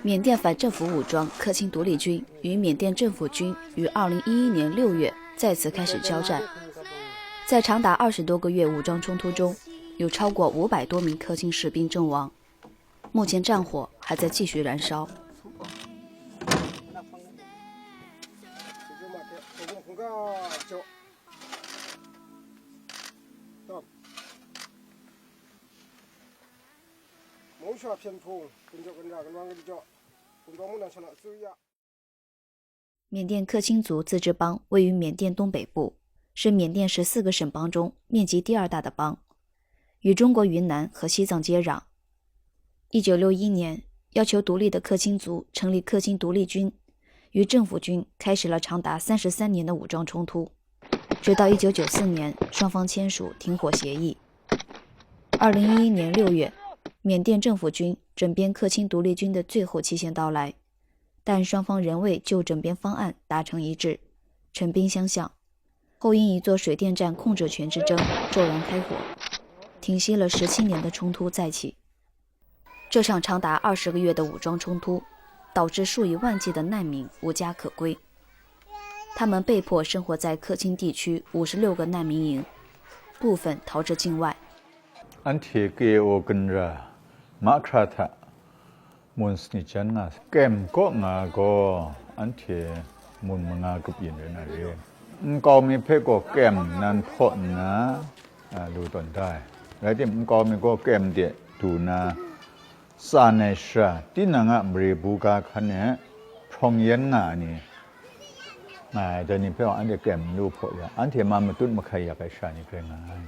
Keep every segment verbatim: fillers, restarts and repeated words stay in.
缅甸反政府武装克钦独立军与缅甸政府军于二零一一年六月再次开始交战。在长达二十多个月武装冲突中，有超过五百多名克钦士兵阵亡。目前战火还在继续燃烧。缅甸克钦族自治邦位于缅甸东北部，是缅甸十四个省邦中面积第二大的邦，与中国云南和西藏接壤。一九六一年，要求独立的克钦族成立克钦独立军，与政府军开始了长达三十三年的武装冲突，直到一九九四年，双方签署停火协议。二零一一年六月，缅甸政府军整编克钦独立军的最后期限到来，但双方仍未就整编方案达成一致，陈兵相向，后因一座水电站控制权之争骤然开火，停息了十七年的冲突再起。这场长达二十个月的武装冲突，导致数以万计的难民无家可归。他们被迫生活在克钦地区五十六个难民营，部分逃至境外。 Anhte K O Kanra mahkra hta mun sanit jan nga, Kem kaw nga gaw anhte mun manga grup yin rai na re. Nkau mi hpe gaw Kem nan hpaw nna, a, lu tawn da ai. Rai timung, nkau mi gaw Kem de du na tsan ai shara, tinang a mare buga hkan e hprawng yan nga ai ni, nga ai, dai ni hpe gaw anhte Kem nlu hpaw ya, anhte ma matut mahkai yak ai shara ni grai nga ai.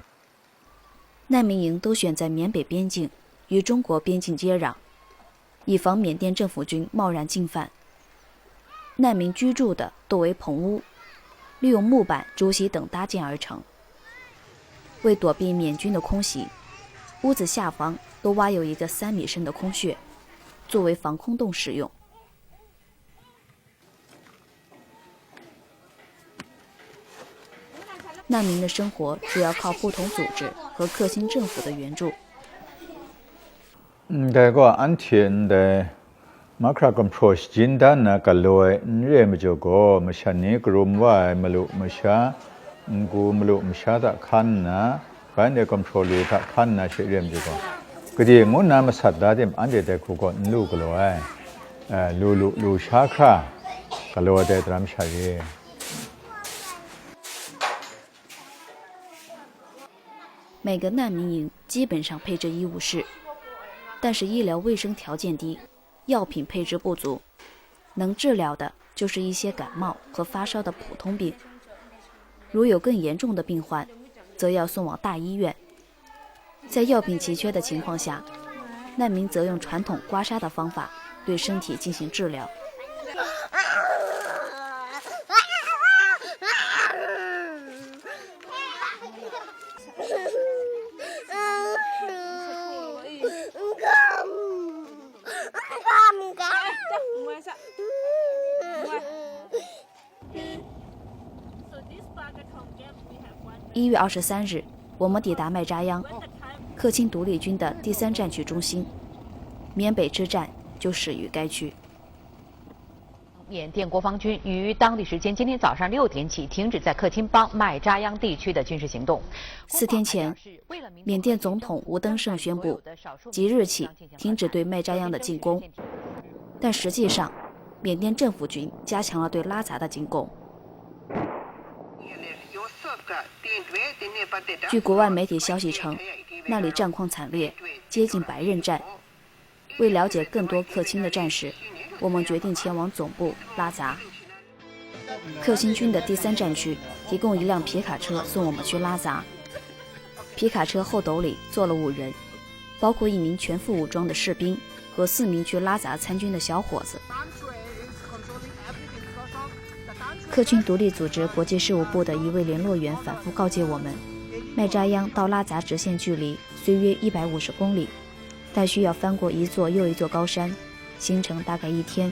难民营都选在缅北边境，与中国边境接壤，以防缅甸政府军贸然进犯。难民居住的多为棚屋，利用木板、竹席等搭建而成。为躲避缅军的空袭，屋子下方都挖有一个三米深的空穴，作为防空洞使用。 难民的生活主要靠不同组织和克钦政府的援助。 Ndai gaw anhte ndai mahkra gumhpraw shajin da nna galaw ai n re ai majaw gaw, masha ni karum wa ai malu masha, n-gu malu masha hta hkan nna, bai ndai gumhpraw lu hta hkan nna she re ai majaw gaw, gade ngu nna masat da tim anhte dai hku gaw n lu galaw ai. Lu lu, lu sha hkra galaw ai dai daram sha re. 每个难民营基本上配置医务室，但是医疗卫生条件低，药品配置不足，能治疗的就是一些感冒和发烧的普通病。如有更严重的病患，则要送往大医院。在药品奇缺的情况下，难民则用传统刮痧的方法对身体进行治疗。 一月二十三日，我们抵达麦扎央，克钦独立军的第三战区中心，缅北之战就始于该区。 缅甸国防军于当地时间今天早上六点起停止在克钦邦麦扎央地区的军事行动。四天前，缅甸总统吴登盛宣布，即日起停止对麦扎央的进攻。但实际上，缅甸政府军加强了对拉杂的进攻。据国外媒体消息称，那里战况惨烈，接近白刃战。 为了解更多克钦的战事，我们决定前往总部拉杂。克钦军的第三战区提供一辆皮卡车送我们去拉杂。皮卡车后斗里坐了五人，包括一名全副武装的士兵和四名去拉杂参军的小伙子。克钦独立组织国际事务部的一位联络员反复告诫我们，麦扎央到拉杂直线距离虽约一百五十公里， 但需要翻过一座又一座高山，行程大概一天。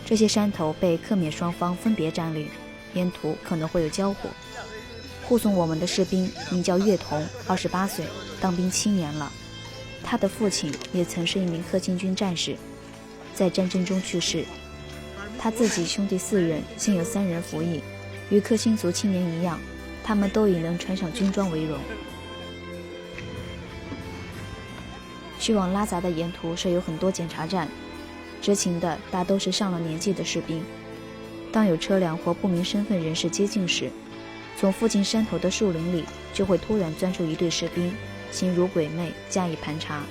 这些山头被克缅双方分别占领，沿途可能会有交火。护送我们的士兵名叫叶童，二十八岁，当兵七年了。他的父亲也曾是一名克钦军战士。在战争中去世。他自己兄弟四人，幸有三人服役，与克钦族青年一样，他们都以能穿上军装为荣。去往拉杂的沿途设有很多检查站，执勤的大都是上了年纪的士兵。当有车辆或不明身份人士接近时，从附近山头的树林里就会突然钻出一队士兵，形如鬼魅，加以盘查。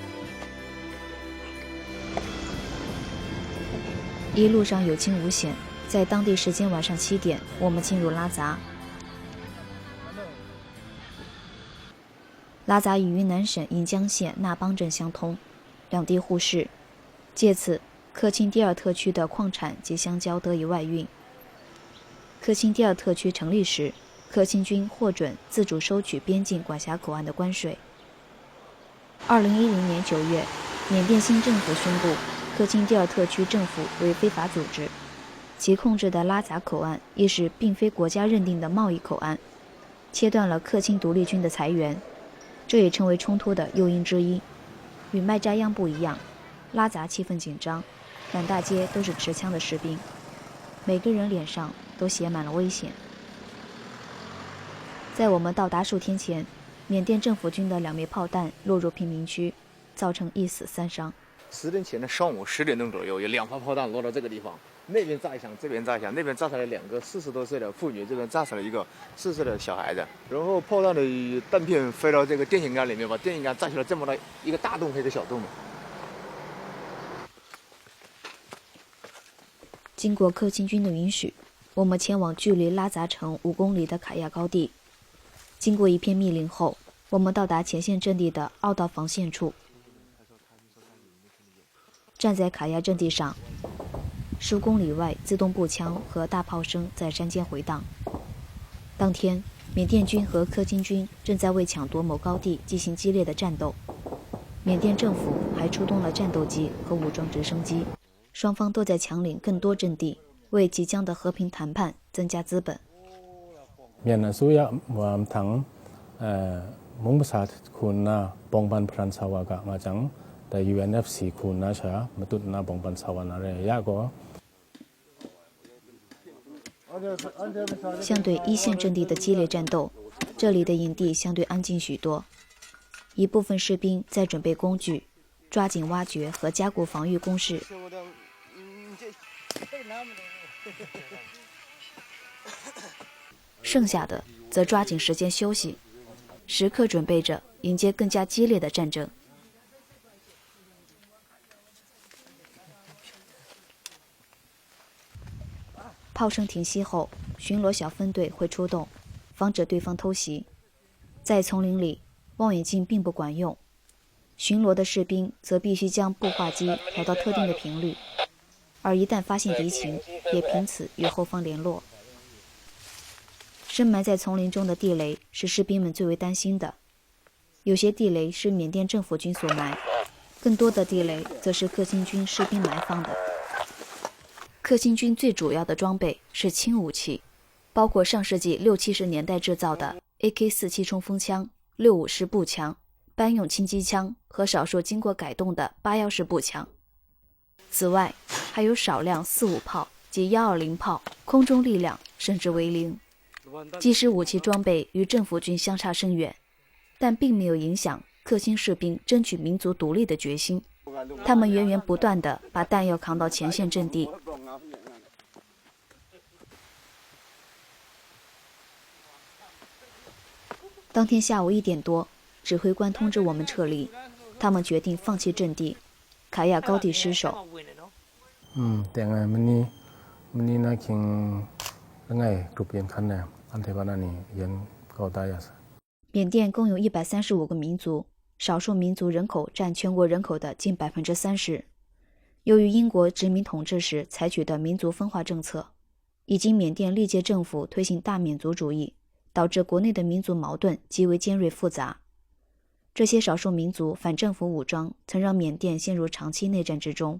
一路上有惊无险，在当地时间晚上七点，我们进入拉杂。拉杂与云南省盈江县那邦镇相通，两地互市，借此克钦第二特区的矿产及香蕉得以外运。克钦第二特区成立时，克钦军获准自主收取边境管辖口岸的关税。二零一零年九月，缅甸新政府宣布克钦第二特区政府为非法组织，其控制的拉杂口岸亦是并非国家认定的贸易口岸，切断了克钦独立军的财源，这也成为冲突的诱因之一。与麦扎央不一样，拉杂气氛紧张，满大街都是持枪的士兵，每个人脸上都写满了危险。在我们到达数天前，缅甸政府军的两枚炮弹落入贫民区，造成一死三伤。十天前的上午十点钟左右，有两发炮弹落到这个地方，那边炸一响，这边炸一响，那边炸下来两个四十多岁的妇女，这边炸死了一个四岁的小孩子。然后炮弹的弹片飞到这个电线杆里面，把电线杆炸出了这么大一个大洞和一个小洞。经过克钦军的允许，我们前往距离拉杂城五公里的卡亚高地。经过一片密林后，我们到达前线阵地的奥道防线处。站在卡亚阵地上，数公里外自动步枪和大炮声在山间回荡。当天，缅甸军和克钦军正在为抢夺某高地进行激烈的战斗。缅甸政府还出动了战斗机和武装直升机，双方都在抢领更多阵地，为即将的和平谈判增加资本。 Myen a suya wa mhtang mung masa hku nna bawngban hparan sa wa ga nga jang, dai U N F C hku nna sha matut nna bawngban sa wa na re ya gaw. 相对一线阵地的激烈战斗，这里的营地相对安静许多。一部分士兵在准备工具，抓紧挖掘和加固防御工事。剩下的则抓紧时间休息，时刻准备着迎接更加激烈的战争。炮声停息后，巡逻小分队会出动，防止对方偷袭。在丛林里，望远镜并不管用，巡逻的士兵则必须将步话机调到特定的频率，而一旦发现敌情，也凭此与后方联络。深埋在丛林中的地雷是士兵们最为担心的。有些地雷是缅甸政府军所埋，更多的地雷则是克钦军士兵埋放的。克钦军最主要的装备是轻武器，包括上世纪六七十年代制造的 A K 四七冲锋枪、六五式步枪、班用轻机枪和少数经过改动的八幺式步枪。此外，还有少量四五炮及幺二零炮，空中力量甚至为零。即使武器装备与政府军相差甚远，但并没有影响克钦士兵争取民族独立的决心。他们源源不断地把弹药扛到前线阵地。当天下午一点多，指挥官通知我们撤离，他们决定放弃阵地，卡亚高地失守。 Teng ai mani mani na hkying langai grup yan hkan ai, anhte bana ni yan kau da ya sa. 缅甸共有一百三十五个民族，少数民族人口占全国人口的近百分之三十。由于英国殖民统治时采取的民族分化政策，以及缅甸历届政府推行大缅族主义，导致国内的民族矛盾极为尖锐复杂。这些少数民族反政府武装曾让缅甸陷入长期内战之中。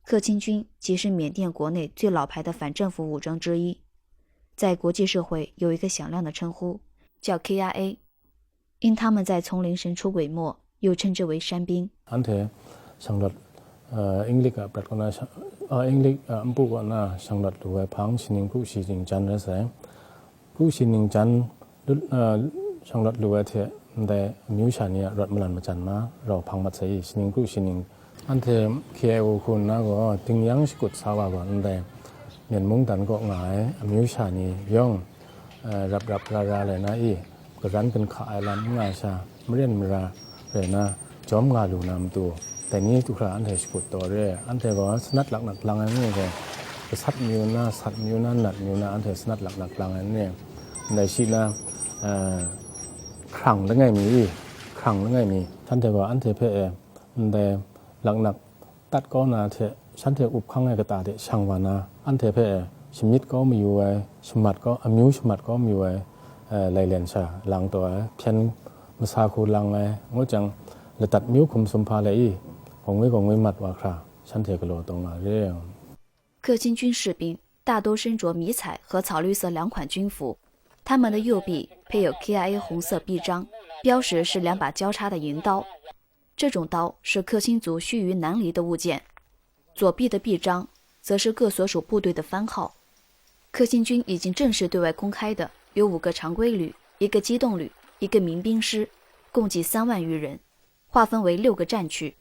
克钦军即是缅甸国内最老牌的反政府武装之一，在国际社会有一个响亮的称呼，叫 K R A。 因他们在丛林神出鬼没，又称之为山兵。 Anhte shanglawt Inglik a prat kaw na, Inglik a npu kaw na shanglawt lu ai hpang, shi ning kru shi ning jan rai sai. Kru shi ning jan lut, shanglawt lu ai hte ndai amyu sha ni a rawt malan majan ma rau hpang mat sai i, shi ning kru shi ning, anhte K I O hku nna gaw, tingnyang shakut sa wa gaw, ndai Myen mungdan kaw nga ai amyu sha ni yawng, rap rap ra ra rai na i, karan ginhka ai lam n nga sha, maren mara rai na, jawm nga lu na matu, dai ni du hkra anhte shakut taw re. Anhte gaw sanat laknak lang ai ni gaw, gasat mayu na, sat mayu na, nat mayu na, anhte sanat laknak lang ai ni, ndai shi na, hkrang langai mi, hkrang langai mi, shanhte gaw anhte hpe e, ndai laknak tat kau na hte, shanhte up hkang ai kata hte shang wa na, anhte hpe e shamyit kau mayu ai, shamat kau, amyu shamat kau mayu ai, eh, lailen sha lang taw ai, hpyen masa hku lang ai, ngut jang, ladat myu hkum sum hpa lai i, gawngwi gawngwi mat wa hkra, shanhte galaw taw nga re. 克钦军士兵大都身着迷彩和草绿色两款军服，他们的右臂配有 K I A 红色臂章，标识是两把交叉的银刀。这种刀是克钦族须臾南离的物件，左臂的臂章则是各所属部队的番号。克钦军已经正式对外公开的有五个常规旅、一个机动旅、一个民兵师，共计三万余人。 划分为六个战区，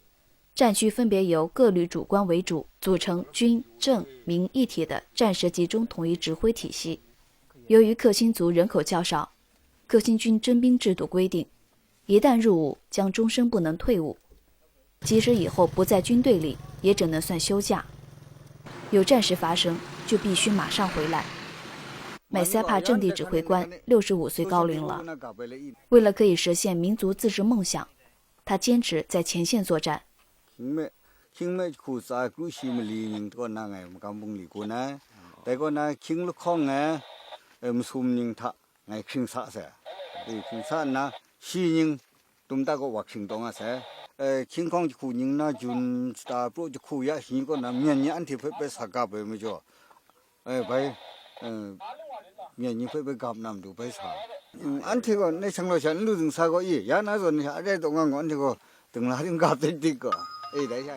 战区分别由各旅主官为主，组成军政民一体的战时集中统一指挥体系。由于克钦族人口较少，克钦军征兵制度规定，一旦入伍将终身不能退伍，即使以后不在军队里，也只能算休假。有战事发生，就必须马上回来。买塞帕阵地指挥官六十五岁高龄了，为了可以实现民族自治梦想， 他坚持在前线作战。 Hkying me, hkying me jahku tsa ai kru shi mali ning kaw na ngai magam bungli kun ai. Dai kaw na hkying lahkawng e, e, masum ning hta ngai hkying sa sai. E, hkying sa nna, shi ning tum ta kaw wa hkying taw nga sai. E, hkying hkawng jahku ning na jun shata praw jahku ya shi ning kaw na myen ni anhte hpe bai sa gap ai majaw, E, bai, e, myen ni hpe bai gap na matu bai sa. Anhte gaw ndai shang lau sha n lu ding sa gaw i, ya na zawn ni hta arai taw nga gaw, anhte gaw dingla ding gap dik dik gaw, e, dai sha.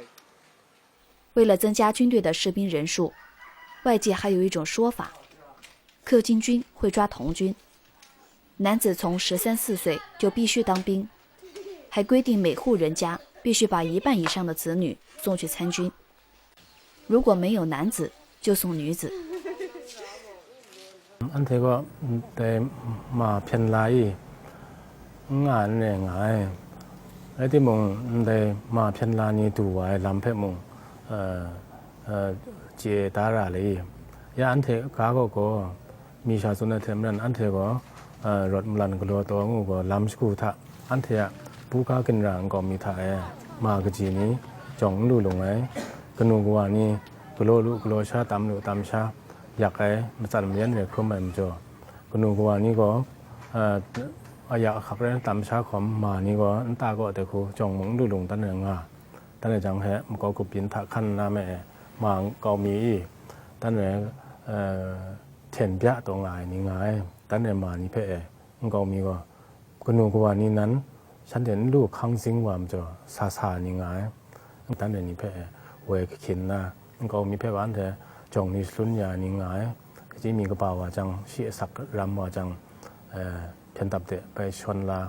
为了增加军队的士兵人数，外界还有一种说法，克钦军会抓童军。男子从十三四岁就必须当兵，还规定每户人家必须把一半以上的子女送去参军。 如果没有男子，就送女子。 Anhte gaw ndai ma hpyen la i, n nga n re nga ai. Rai timung, ndai ma hpyen la ni du wa ai lam hpe mung, chye da ra le i, ya anhte ga gaw gaw, Mi sha tsun ai hte maren, anhte gaw, rawt malan galaw taw ngu gaw, lam shagu hta, anhte a buga ginra nkau mi hta e, ma kaji ni, jawng n lu lung ai, kanu kawa ni, galaw lu galaw sha, tam lu tam sha, yak ai, matsan mayan re hkrum ai majaw, kanu kawa ni gaw, aya ahkak rai tam sha hkawm, ma ni gaw, nta kaw de hku, jawng mung n lu lung dan ai nga, dan ai jang he, makau gup byin hta hkan nna me e, ma nkau mi i, dan ai, hten bya taw nga ai ni nga ai, dan ai ma ni hpe e, nkau mi gaw, kanu kawa ni nan, shanhte n lu hkang zing wa majaw, sa sa ai ni nga ai, dan ai ni hpe e, woi kahkyin nna, nkau mi hpe wa anhte jawng ni shalun ya ai ni nga ai, kaji mi kaba wa jang, shi asak ram wa jang, hpyen dap de bai shawn la,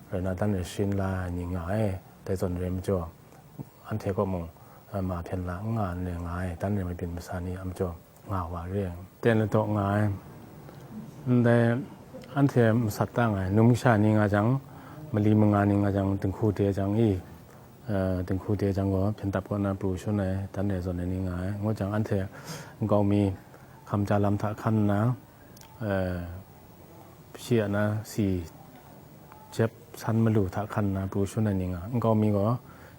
rai na dan ai sharin la ai ni nga ai, dai zawn rai majaw, anhte kaw mung, ma hpyen la n nga ai, n re nga ai, dan re mabyin masa ni a majaw nga wa re ai, ten ladaw nga ai. Ndai anhte masat ta nga ai, num sha ni nga jang, mali manga ni nga jang, dinghku de jang i, dinghku de jang gaw, hpyen dap kaw na pru shun ai, dan re zawn ai ni nga ai. Ngut jang, anhte nkau mi hkam ja lam hta hkan nna, shi a na si jep san malu hta hkan nna pru shun ai ni nga, nkau mi gaw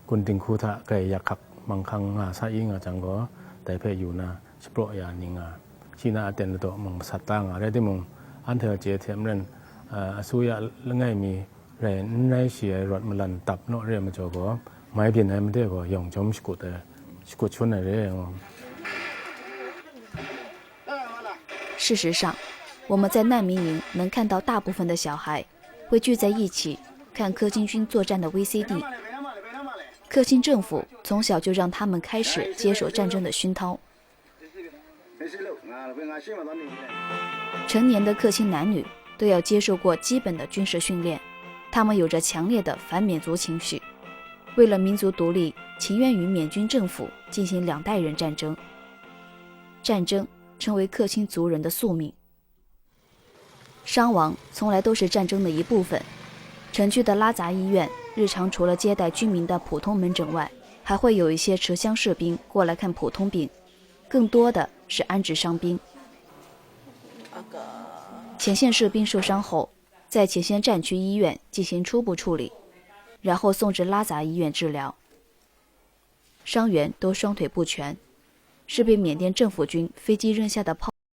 gun dinghku hta grai yak hkak manghkang nga sa i nga jang gaw, dai hpe yu na shapraw ya ai ni nga, shi na aten ladaw mung masat ta nga, rai timung, anhte a chye hte maren, asuya langai mi rai n rai shi ai rawt malan dap naw re ai majaw gaw, mai byin ai made gaw yawng jawm shakut ai, shakut shun ai re ai ngaw. 事实上，我们在难民营能看到大部分的小孩会聚在一起看柯金军作战的 V C D。克钦政府从小就让他们开始接受战争的熏陶。成年的克钦男女都要接受过基本的军事训练，他们有着强烈的反缅族情绪，为了民族独立，情愿与缅军政府进行两代人战争。战争成为克钦族人的宿命。伤亡从来都是战争的一部分。城区的拉扎医院日常除了接待居民的普通门诊外，还会有一些持枪士兵过来看普通病，更多的是安置伤兵。前线士兵受伤后，在前线战区医院进行初步处理，然后送至拉扎医院治疗。伤员都双腿不全，是被缅甸政府军飞机扔下的炮